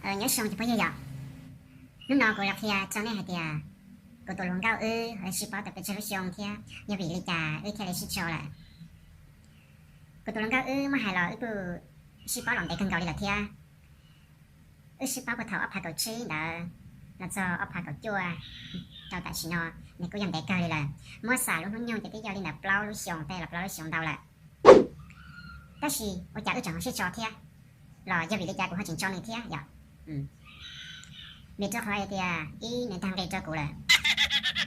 Nyob zoo cov phooj ywg yom, hnub no kuv los qhia rau nej hais tias kuv tus hluas nkauj wb sib paub tau pes tsawg lub xyoo thiab yog vim li cas wb thiaj li sib tso lawm. Kuv tus hluas nkauj wb muab hais los wb kuj sib paub los ntev kawg nkaus li lawm thiab. Wb sib paub puag thaum ob phav kaum tsib ntawd los txog ob phav kaum cuaj rau tam sim no, nws kuj yog ntev kawg li lawm. Muab xam lub hnub nyoog ces twb yog li ntawm plaub lub xyoos tej los plaub lub xyoos ntau lawm. Tab sis ua cas wb tseem ho sib tso thiab? Los yog vim li cas kuv ho tseem tso nws thiab yom? Vim rau qhov hais tias ib, nws tag nqi rau kuv lawm,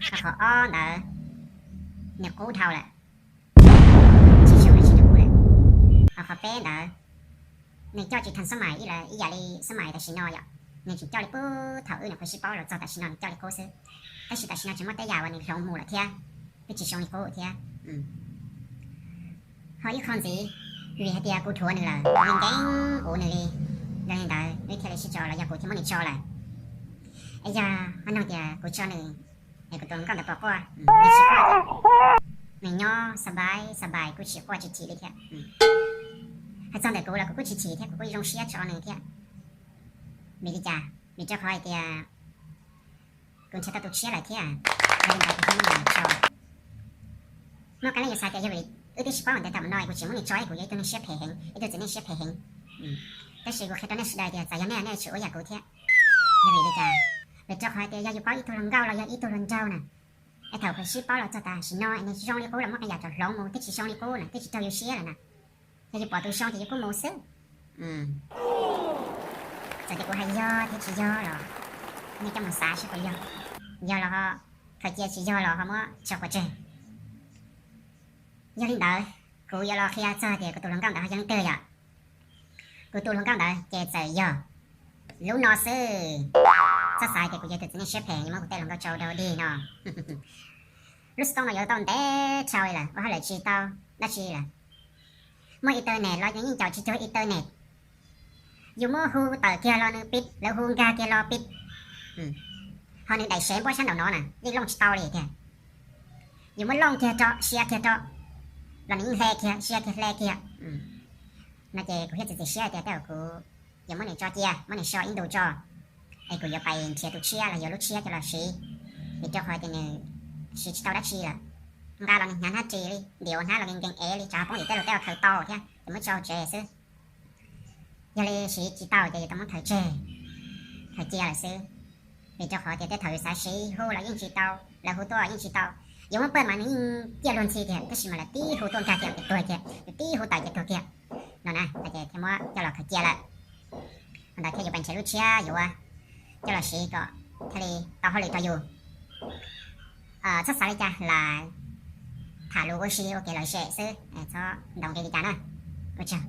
ho qhov ob ntawd nws qub dhau lawm, tsis xyoo tsis rau kuv lawm. Ho qhov peb ntawd nws coj tsis tag xab mais ib yam li xab mais tam sim no yom. Nws tseem coj li puag thaum wb nyuam qhuav sib paub los txog tam sim no nws coj li qub xwb. Tab sis tam sim no tseem muaj tej yam uas nws hloov mus lawm thiab, twb tsis xyoo li qub thiab. Ho ib qho ntxiv, vim hais tias kuv dhuav nws lawm, nws nkees uv nws li, yog li ntawd wb thiaj li sib tso los yog kuv thiaj muab nws tso lawm. Es yog ho nug tias kuv tso nws es kuv tus hluas nkauj ntawd puas quaj, nws tsis quaj thiab. Nws nyob xa npais xa npais kuj tsis quaj tsis chim li thiab. Hais txog ntawm kuv los kuv kuj tsis chim thiab, kuv kuj zoo siab tso nws thiab. Vim li cas? Vim rau qhov hais tias kuv nrhiav tau tus tshiab lawm thiab, yog li ntawd kuv thiaj muab nws tso. Muaj qee leej yuav xav tias yog vim wb twb sib paub ntev tas mus no es kuv tseem muab nws tso es kuv yog ib tug neeg siab phem heev, ib tug txiv neej siab phem heev. Tab sis kuv qhia rau nej sawv daws tias txawm yog nej nej tseem ua yam kuv thiab. Yog vim li cas? Vim rau qhov tias yog yus paub ib tug hluas nkauj los yog ib tug hluas nraug na, es thaum kawg sib paub los txog tam sim no es nws tsis zoo li qub los muaj qee yam cov hloov mus twb tsis xyoo li qub na, twb tsis raug yus siab lawm na. Yog yus pom tus zoo ces yus kuj mus xwb. Txawm tias kuv hais yog thiab tsis yog los nej coj mus xav seb puas yog. Yog los ho khaws cia, tsis yog los ho muab tso quav tseg. Yog li ntawd, kuv yuav los qhia txog tias kuv tus hluas nkauj ntawd ho yog leej twg yom. Kuv tus hluas nkauj ntawd ces txawm yog lub no xwb. Txhob xav tias kuv yog tus txiv neej siab phem yuav muab kuv tej hluas nkauj tso ua dog ua dig no. Lub xov tooj no yuav tau ntev dhau li lawm, ua hauj lwm tsis tau dab tsi lawm. Muaj internet los nws yeej caum tsis cuag internet. Yus muab hu tawm kiag los nws pib, lawv hu nkag kiag los pib. Ho nws daim sev npuab sab nraum no na yeej looj tsis tau li tiag. Yus muab looj kiag rau, sia kiag rau los nws yeej hle kiag, sia kiag hle kiag. No ces kuv thiaj txiav txim siab hais tias tej zaum kuv yuav muab nws tso cia, muab nws so ib ntus tso, es kuv yuav pais nrhiav tus tshiab los yuav lub tshiab coj los siv, vim rau qhov tias nws siv tsis tau dab tsi lawm. Nqa los nws hnyav hnab ris li, ntim ua hnab los nkees nkees ev li, tsam ho poob tim tej lus tej los khaws tau thiab ces muab tso tsev xwb. Yog li siv tsis tau ces yuav tau muab khaws tseg, khaws cia lawm xwb. Vim rau qhov tias tej thaum yus xav siv hu los yeej tsis tau, lawv hu tuaj yeej tsis tau. Yuav muab pawj mas nws yeej ciaj luag ntxhi tiag, tab sis mas lawv tib hu tuaj nkag kiag ces tuag kiag, yus tib hu tawm ces tuag kiag. No na, ces thiaj muab coj los khaws cia lawm. Ntawd thiaj yuav pais nrhiav lub tshiab yuav coj los siv kom thiaj li tau hauj lwm rau yus. Txhob xav li cas, lam tham lus ua si ua kev lom zem xwb, txhob ntaus nqi li cas na. Ua tsaug.